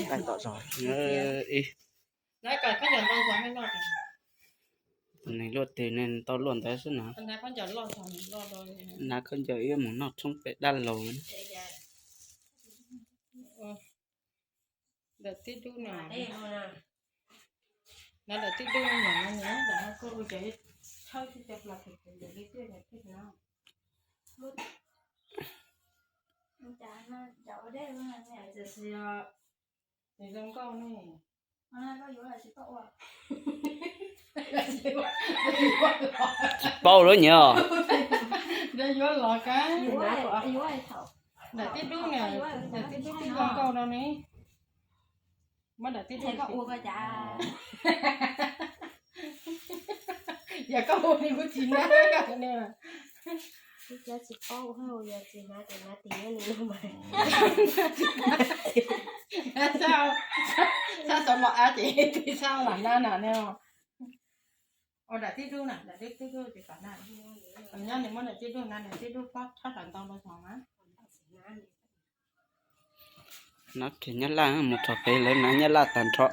Laij tom zos ib. Tus neeg luaj twg neeg tau luaj ntawd xwb na. Hnav khaub ncaws ib mus noj tshoob pem dab laug. Ntawm tib dub no, ntawm tib dub no, ntawm no koj ua cas tshawb tib co hlo, ntawm li twb ntawm tib no. Zoo nkauj ne. Tsis paub lawm nyab. Ntawm tib dub, ntawm tib dub tib zoo nkauj no ne. Muab ntawm tib dub. Yog koj ua li kuv tsis nab ne. Tsis paub, yog tsis hnav ces hnav tim nyob li no mas. Sab xav los av ces tis sab lam nab na ne. Ua daim tib dub na, daim tib dub tsis kam na. Nyob nws muab daim tib dub na, daim tib dub pob txhab tawm ntau rau tod na. Nab kiag nyab laj mus txog pem lawv hnav nyab laj tag nrho.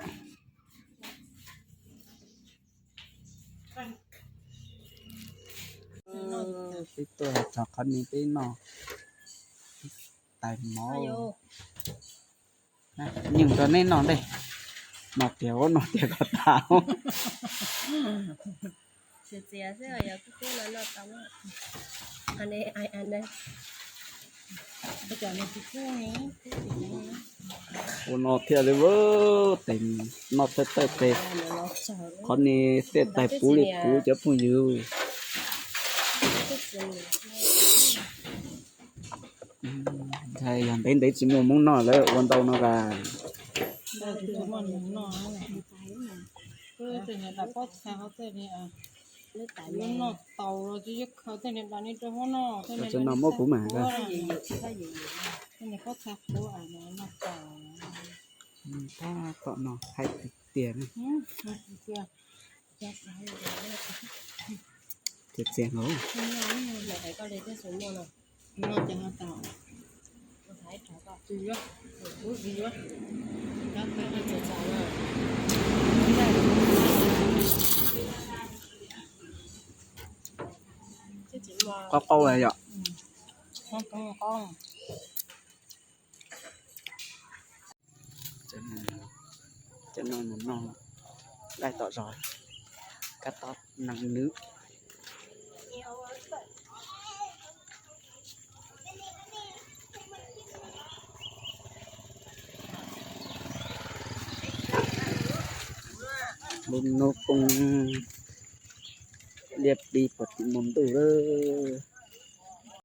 Peb tuaj txog qhov no peb noj tais mov. Nyeej rau neb noj ntej. Noj tiag, noj tiag kom tas. Ua no thiaj li tes noj thawj thawj tes. Qhov no tej tais puv li puv cov phooj ywg. Ntshai yog ntev ntev tsis muaj hmoob noj lawm ua ntau no as. Noj taus los tsis khaws tej niag daim ni rau hauv noj. Tsis noj muab kuv mas. Tej niag pob txha qhuav noj taus. Tab tom no hais tiag tiag na. Tiag tiag nkaus. Qab qau yom. Cov no mus noj laij tom zos, kab tob nees nws. Lub hnub poob liab plig puag tim mus ntuj lawm.